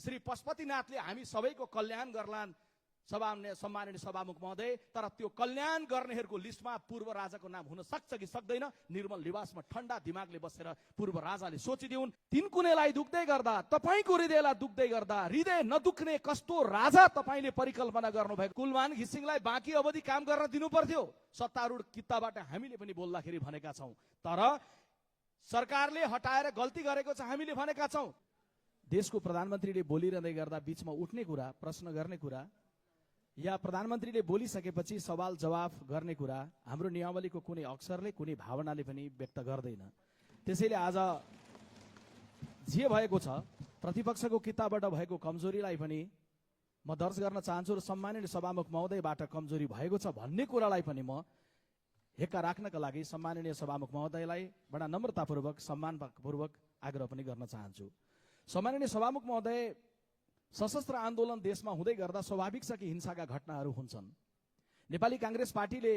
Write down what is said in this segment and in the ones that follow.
श्री पशुपतिनाथले हामी सबैको कल्याण गर्लान् सम्माननीय सभामुख महोदय। तर त्यो कल्याण गर्नेहरूको लिस्टमा पूर्व राजाको नाम हुन सक्छ कि सक्दैन? निर्मल निवासमा ठण्डा दिमागले बसेर पूर्व राजाले सोचिदिउन्। तिनकुनेलाई दुख्दै गर्दा, तपाईको हृदयलाई दुख्दै गर्दा हृदय नदुख्ने कस्तो राजा तपाईले परिकल्पना गर्नुभएको। कुलमान घिसिङलाई बाँकी अवधि काम गर्न दिनु पर्थ्यो। सत्तारूढ किताबाट हामीले पनि बोल्दाखेरि भनेका छौं, तर सरकारले हटाएर गल्ती गरेको छ हामीले भनेका छौं। देशको प्रधानमन्त्रीले बोलिरहँदै गर्दा बीचमा उठ्ने कुरा, प्रश्न गर्ने कुरा, या प्रधानमन्त्रीले बोलिसकेपछि सवाल जवाफ गर्ने कुरा हाम्रो नियमावलीको कुनै अक्षरले, कुनै भावनाले पनि व्यक्त गर्दैन। त्यसैले आज जे भएको छ, प्रतिपक्षको किताबबाट भएको कमजोरीलाई पनि म दर्ज गर्न चाहन्छु र सम्माननीय सभामुख महोदयबाट कमजोरी भएको छ भन्ने कुरालाई पनि म हेक्का राख्नका लागि सम्माननीय सभामुख महोदयलाई बडा नम्रतापूर्वक, सम्मानपूर्वक आग्रह पनि गर्न चाहन्छु। सम्माननीय सभामुख महोदय, सशस्त्र आन्दोलन देशमा हुँदै गर्दा स्वाभाविक छ कि हिंसाका घटनाहरू हुन्छन्। नेपाली कांग्रेस पार्टीले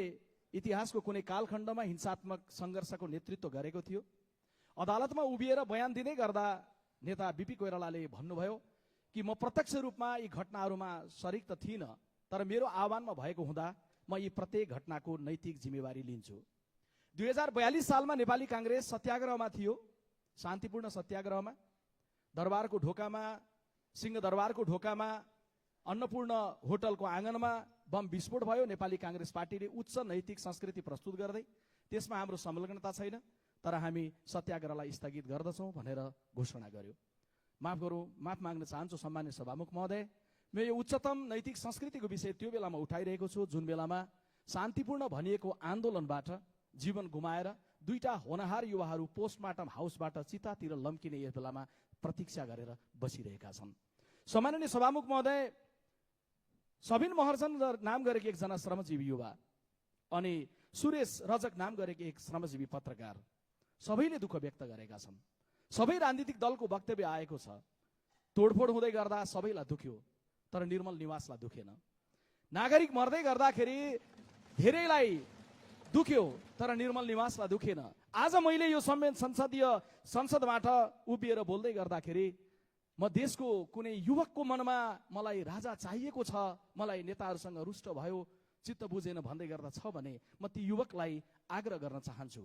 इतिहासको कुनै कालखण्डमा हिंसात्मक संघर्षको नेतृत्व गरेको थियो। अदालतमा उभिएर बयान दिँदै गर्दा नेता बीपी कोइरालाले भन्नुभयो कि म प्रत्यक्ष रूपमा यी घटनाहरूमा सरिक त थिइनँ, तर मेरो आह्वानमा भएको हुँदा म यी प्रत्येक घटनाको नैतिक जिम्मेवारी लिन्छु। 2042 सालमा नेपाली कांग्रेस सत्याग्रहमा थियो, शान्तिपूर्ण सत्याग्रहमा। दरबारको ढोकामा, सिंहदरबारको ढोकामा, अन्नपूर्ण होटलको आँगनमा बम विस्फोट भयो। नेपाली कांग्रेस पार्टीले उच्च नैतिक संस्कृति प्रस्तुत गर्दै त्यसमा हाम्रो संलग्नता छैन, तर हामी सत्याग्रहलाई स्थगित गर्दछौं भनेर घोषणा गर्यो। माफ माग्न चाहन्छु सम्माननीय सभामुख महोदय, म यो उच्चतम नैतिक संस्कृतिको विषय त्यो बेलामा उठाइरहेको छु जुन बेलामा शान्तिपूर्ण भनिएको आन्दोलनबाट जीवन गुमाएर दुईटा होनहार युवाहरू पोस्टमार्टम हाउसबाट चितातिर लम्किने यस बेलामा प्रतीक्षा गरेर बसिरहेका छन्। सम्माननीय सभामुख महोदय, सबिन महर्जन नाम गरेकी एकजना श्रमजीवी युवा अनि सुरेश रजक नाम गरेकी एक श्रमजीवी पत्रकार सबैले दुःख व्यक्त गरेका छन्। सबै राजनीतिक दलको वक्तव्य आएको छ, तोडफोड हुँदै गर्दा सबैलाई दुख्यो, तर निर्मल निवासलाई दुखेन। नागरिक मर्दै गर्दाखेरि धेरैलाई दुख्यो, तर निर्मल निवासलाई दुखेन। आज मैले यो संसदबाट उभिएर बोल्दै गर्दाखेरि म देशको कुनै युवकको मनमा मलाई राजा चाहिएको छ, मलाई नेताहरूसँग रुष्ट भयो, चित्त बुझेन भन्दै गर्दा छ भने म ती युवकलाई आग्रह गर्न चाहन्छु,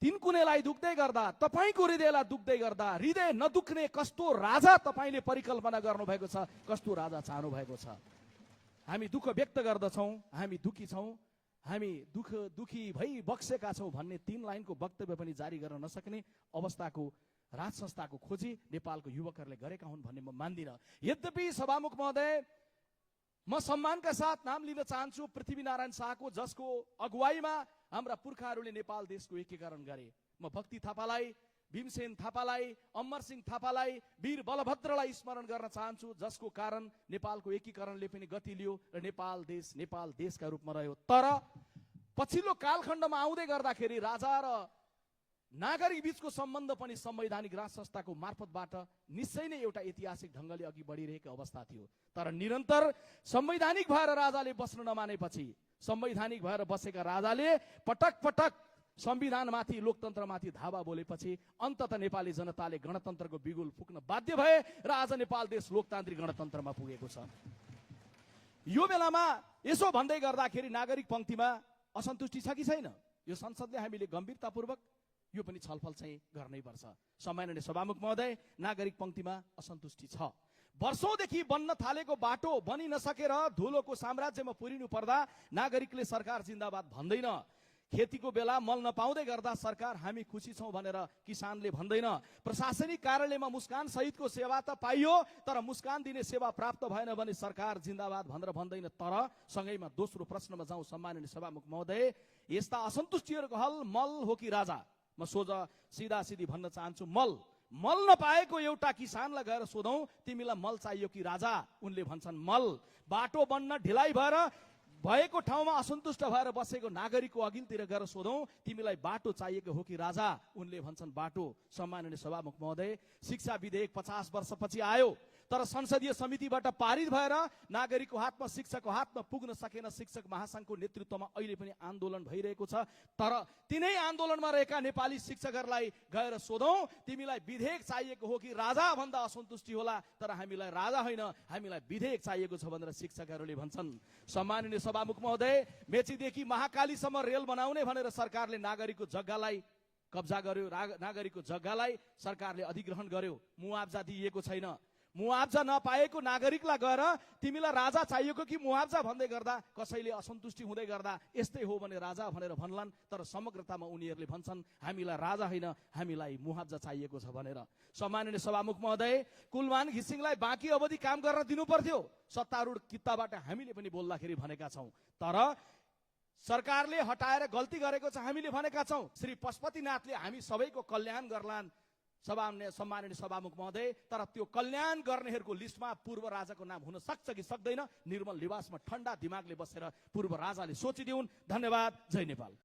तिनकुनेलाई दुख्दै गर्दा, तपाईको हृदयलाई दुख्दै गर्दा हृदय नदुख्ने कस्तो राजा तपाईले परिकल्पना गर्नुभएको छ, कस्तो राजा चाहनु भएको छ। हामी दुःख व्यक्त गर्दछौं, हामी दुखी छौं, हामी दुखी भई बक्सेका छौं भन्ने 3 लाइनको वक्तव्य पनि जारी गर्न नसक्ने अवस्थाको राज संस्थाको खोजी नेपालको युवकहरूले गरेका हुन् भन्ने म मान्दिनँ। यद्यपि सभामुख महोदय, म सम्मानका साथ नाम लिन चाहन्छु पृथ्वीनारायण शाहको, जसको अगुवाईमा हाम्रा पुर्खाहरूले नेपाल देशको एकीकरण गरे। म भक्ति थापालाई, भीमसेन थापालाई, अमरसिंह थापालाई, वीर बलभद्रलाई स्मरण गर्न चाहन्छु, जसको कारण नेपालको एकीकरणले पनि गति लियो र नेपाल देशका रूपमा रह्यो। तर पछिल्लो कालखण्डमा आउँदै गर्दाखेरि राजा र नागरिक बीचको सम्बन्ध पनि संवैधानिक राज संस्थाको मार्फतबाट निश्चय नै एउटा ऐतिहासिक ढंगले अघि बढिरहेको अवस्था थियो। तर निरन्तर संवैधानिक भएर राजाले बस्न नमानेपछि, संवैधानिक भएर बसेका राजाले पटक पटक संविधानमाथि, लोकतन्त्रमाथि धावा बोलेपछि अन्ततः नेपाली जनताले गणतन्त्रको बिगुल फुक्न बाध्य भए र आज नेपाल देश लोकतान्त्रिक गणतन्त्रमा पुगेको छ। यो बेलामा यसो भन्दै गर्दाखेरि नागरिक पंक्तिमा असन्तुष्टि छ कि छैन? यो संसदले हामीले गम्भीरतापूर्वक यो पनि छलफल चाहिँ गर्नैपर्छ। सम्माननीय सभामुख महोदय, नागरिक पंक्तिमा असन्तुष्टि छ। वर्षौंदेखि बन्न थालेको बाटो बनि नसकेर धुलोको साम्राज्यमा पुरिनु पर्दा नागरिकले सरकार जिन्दाबाद भन्दैन। खेतीको बेला मल नपाउँदै गर्दा सरकार हामी खुसी छौं भनेर किसानले भन्दैन। प्रशासनिक कार्यालयमा मुस्कान सहितको सेवा त पाइयो, तर मुस्कान दिने सेवा प्राप्त भएन भने सरकार जिन्दाबाद भनेर भन्दैन। तर सँगैमा दोस्रो प्रश्नमा जाउँ सम्माननीय सभामुख महोदय, यस्ता असन्तुष्टिहरूको हल मल हो कि राजा? म सिधा सिधी भन्न चाहन्छु, मल नपाएको एउटा किसानलाई गएर सोधौं, तिमीलाई मल चाहियो कि राजा? उनले भन्छन् मल। बाटो बन्न ढिलाइ भएर भएको ठाउँमा असन्तुष्ट भएर बसेको नागरिकको अघिल्तिर गएर सोधौं, तिमीलाई बाटो चाहिएको हो कि राजा? उनले भन्छन् बाटो। सम्माननीय सभामुख महोदय, शिक्षा विधेयक 50 वर्षपछि आयो, तर संसदीय समितिबाट पारित भएर नागरिकको हातमा शिक्षकको हातमा पुग्न सकेन। शिक्षक महासंघको नेतृत्वमा अहिले पनि आन्दोलन भइरहेको छ। तर तिनै आन्दोलनमा रहेका नेपाली शिक्षकहरूलाई गएर सोधौं, तिमीलाई विधेयक चाहिएको हो कि राजा भन्दा असन्तुष्टि होला? तर हामीलाई राजा होइन, हामीलाई विधेयक चाहिएको छ भनेर शिक्षकहरूले भन्छन्। सम्माननीय सभामुख महोदय, मेचीदेखि महाकालीसम्म रेल बनाउने भनेर सरकारले नागरिकको जग्गालाई कब्जा गर्यो, नागरिकको जग्गालाई सरकारले अधिग्रहण गर्यो, मुआवजा दिइएको छैन। मुआवजा नपाएको नागरिकलाई गएर तिमीलाई राजा चाहिएको कि मुआवजा भन्दै गर्दा कसैले असन्तुष्टि हुँदै गर्दा यस्तै हो भने राजा भनेर भन्लान्। तर समग्रतामा उनीहरूले भन्छन् हामीलाई राजा होइन, हामीलाई मुआवजा चाहिएको छ भनेर। सम्माननीय सभामुख महोदय, कुलमान घिसिङलाई बाँकी अवधि काम गर्न दिनु पर्थ्यो, सत्तारूढ कित्ताबाट हामीले पनि बोल्दाखेरि भनेका छौँ। तर सरकारले हटाएर गल्ती गरेको छ हामीले भनेका छौँ। श्री पशुपतिनाथले हामी सबैको कल्याण गर्लान् सम्माननीय सभामुख महोदय, तर त्यो कल्याण गर्नेहरूको लिस्टमा पूर्व राजाको नाम हुन सक्छ कि सक्दैन? निर्मल निवासमा ठण्डा दिमागले बसेर पूर्व राजाले सोचिदिउन्। धन्यवाद। जय नेपाल।